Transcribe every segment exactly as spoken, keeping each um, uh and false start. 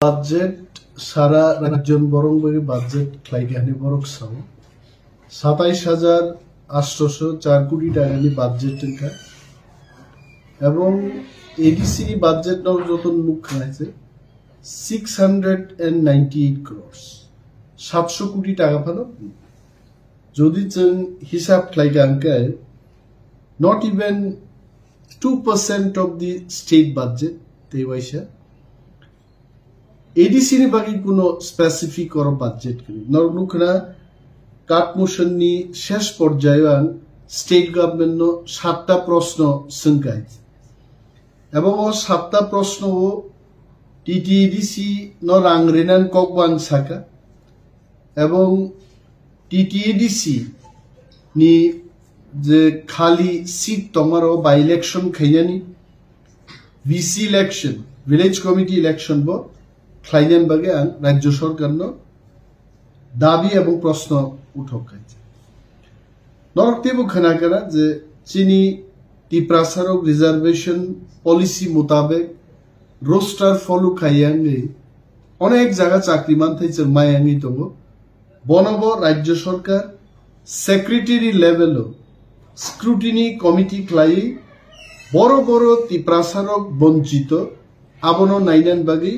Budget sara rajyon borok bagwi budget khlaidi hani borok sao. Satais hajar atsho char koti takani budget wngkha. Ebong A D C ni budget no joto nukha hai se six hundred and ninety eight crores. Satsho koti taka phano. Jodi chwng hisab khlaikha hwnkhe, not even two percent of the state budget, tei waisa. A D C ni bagwi kuno specific oro budget kwrwi. Norok nukha na, Katmuson ni shesh porjayo ang state government no satta proshno swngkha. Ebong o satta proshno o T T A D C no rang rinan kok bo ang saka. Ebong T T A D C ni je khali seat tongmaro by election khainani V C election, village committee election bo khlainani bagwi ang rajyo sorkar no dabi ebong proshno uthok khai. Norok teibo khna kha je chini Tiprasarok reservation policy mutabek roster follow khai yangwi onek jaga chakri manthai chwng mai yangwi tongo. Bono bo rajyo sorkar secretary level o scrutiny committee khlaiwi boro boro Tiprasarok bonchito abono nainani bagwi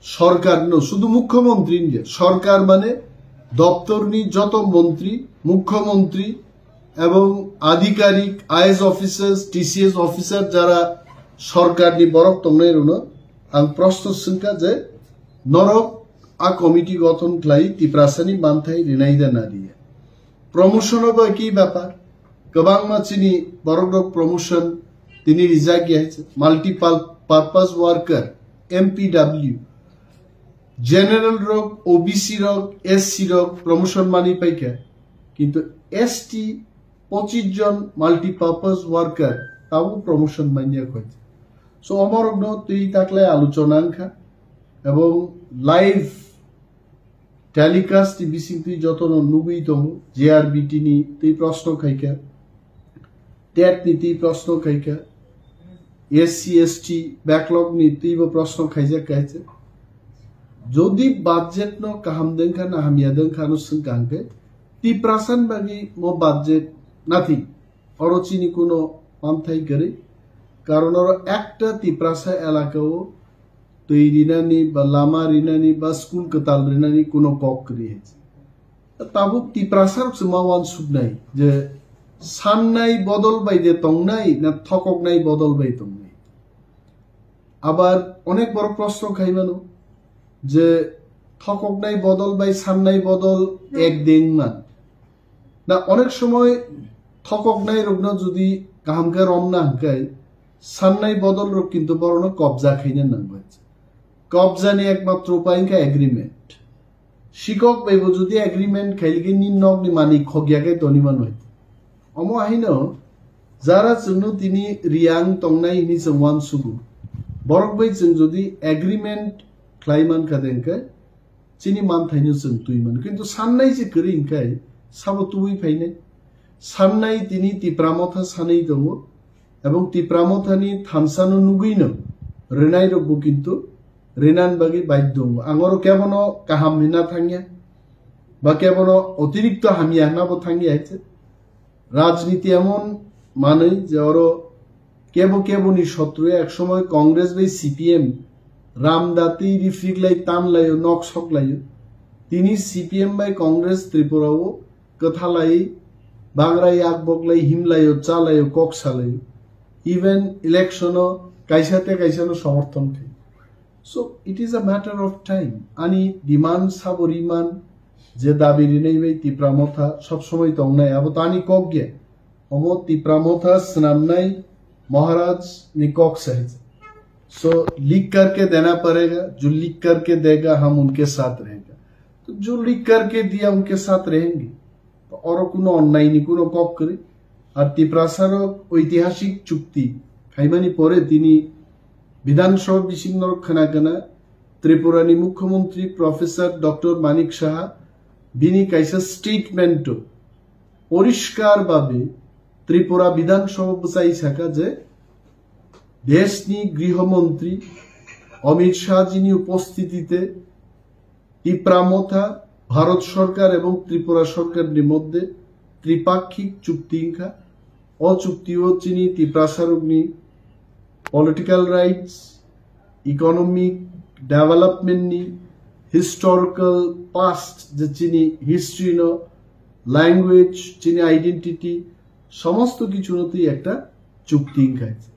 sorkar no, sudu mukhyamantri hwnkhe sorkar mane doptor ni joto montri, mukhyamantri ebong adhikarik, I A S officers, T C S officer jara sorkar ni borok tongnai rokno ang proshno swngkha je norok a committee gothon khlai Tiprasa ni manthai rinai da na riya. Promotion o bai ki bepar, kwbangma chini borok rok promotion tini rijak ya, multi purpose worker, M P W, general rok, O B C rok, S C rok promotion mani paikha, kintu S T pochis jon multi purpose worker tabo promotion manya khoi. So omorokno twi taklai aluchona wngkha ebong live telecast ni bisingtwi jotono nugwi tongo, J R B T ni twi proshno khaikha, tet ni twi proshno khaikha, S C S T backlog ni twibo proshno khaijak khaijak. Jodi budget no kaham dengkha na hamya dengkha no swngkha hwnkhe Tiprasan bagwi mo budget nothing. Oro chini kuno manthai kwrwi. Karon oro ekta Tiprasa elaka o twi rinani ba lama rinani ba school kwtal rinani kuno kok kwrwi hai. Tabuk Tiprasa rok se ma wansuknai je sannai bodol bai de tongnai na thokoknai bodol bai tongnai. Abar onek borok proshno khai mano je thokoknai bodol bai sannai bodol ek deng man. Na onek somoy thokoknai rokno jodi kaham khe romna hwnkhe sannai bodol rok kintu borokno kobja khaina nango. Kobja ni ekmatro upai wngkha agreement. Sikok bai bo jodi agreement khailike ni nok ni mani khogya khe toni manwi. Omo haino jara chwngno tini riyang tongnai hini chwng wansugo. Borok bai chwng jodi agreement khlai mankha de hwnkhe chini manthaino chwng twi mano. Kintu sannai je kwrwi hwnkhe sabo tubui phainai. Sannai tini Tipra Motha sanwi tongo. Ebong Tipra Mothani thansano nugwino rwnairokbo kintu rwnan bagwi baidhyo wngo. Ang oro kebono kaham hwnna thangya, ba kebono otirikto hamya hwnabo thangya hai se. Rajniti emon manwi je oro kebo keboni sotru, ek somoy Congress bai C P M ramda twi rifriklai tanlaio, nok soklaio. Tini C P M bai Congress Tripura o kwthalai, bagrai yakboklai, himlaio, chalaio, kok salaio. Even election o kaisa te kaisa no somorthon khe. So it is a matter of time. Ani demand sabo riman je dabi rinai bai Tipra Motha sob somoi tongnai, abo to ani kok ge. Obo Tipra Motha swnamnai Maharaj ni kok se. So लिख करके देना पड़ेगा, जो लिख करके देगा हम उनके साथ रहेगा। तो जो लिख करके दिया उनके साथ रहेंगे। Oro kuno onnai ni kuno kok kwrwi. Ar Tiprasa rok oitihasik chukti khaimani pore tini Bidhan Sabha bising norok khna gana Tripura ni Mukhyamantri Professor Doctor Manik Saha bini kaisa statement o poriskar babe Tripura Bidhan Sabha bwchai saka je deshni griho montri Amit শাহজিনি উপস্থিতিতে তিপ্রা মথা ভারত সরকার এবং ত্রিপুরা সরকারনি মধ্যে ত্রিপাক্ষিক চুক্তি ইংখা। অ চুক্তিও চিনি তিপ্রাসারুকনি political rights, economic development ni, historical past, যে চিনি history no, language, চিনি identity, সমস্ত কিছু নতুই একটা চুক্তি ইংখাইছে।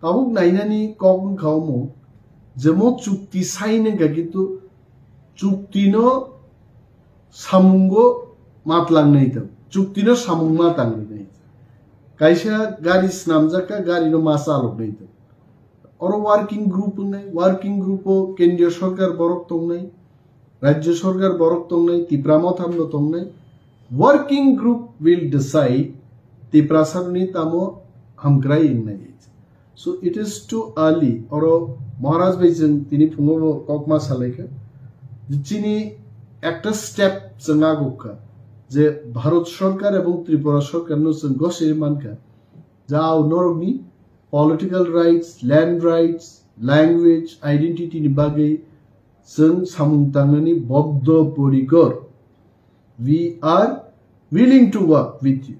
Tabuk nainani kok wngkha omo je mo chukti sign wngkha, kintu chuktino samungo matlangnai tong, chuktino samung matlangnai. Kaisa gari snamjak kha, gari no ma chaloknai tong. Oro working group wngnai, working group o kendriya sorkar borok tongnai, rajya sorkar borok tongnai, Tipra motham no tongnai. Working group will decide Tiprasarni tamo hamkrai wngnai. So it is too early. Oro Maharaj bai jeng tini phungo bo kokma salaikha. Chini ekta step chwng agukha je Bharat sorkar ebong Tripura sorkar no chwng gosiri mankha. Jao norokni political rights, land rights, language, identity ni bagwi chwng samung tangnani boddo porikor. We are willing to work with you.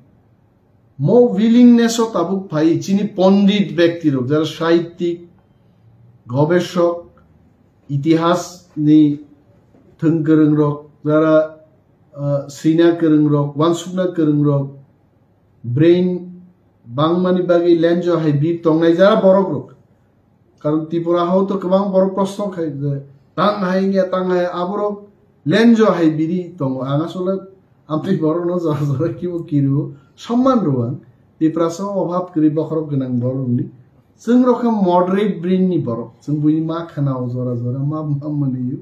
Mo willingness o tabuk phai chini pondit bekti rok, jara sahittik, gobeshok, itihas ni thwng kwrwng rok, jara, uh, sina kwrwng rok, wansukna kwrwng rok, brain bangmani bagwi lenjo hai bir tongnai jara borok rok. Karon Tripura hao to kwbang borok proshno khai je tang hai wngya, tang hai, aborok lenjo hai biri tongo. Ang asole amtwi borok no jora jora kibo kiru somman rw ang. Tiprasa obhab kwrwi bokhorok gwnang borok ni. Chwng rok khe moderate brain ni borok. Chwng buini ma khana o jora jora ma, ma mani.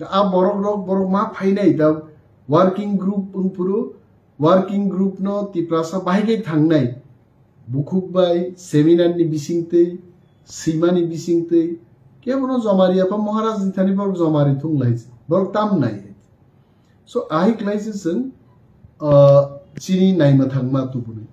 A borok rok borok ma phainai da working group wngphuru working group no Tiprasa bahai khe thangnai. Bukhuk bai seminar ni bisingtwi, swimani bisingtwi, kebono jomari apha Maharaj ni thani borok jomari thung lai, borok tam nai. So, ahik lai se chwng, ah, chini naima thangma tubunai.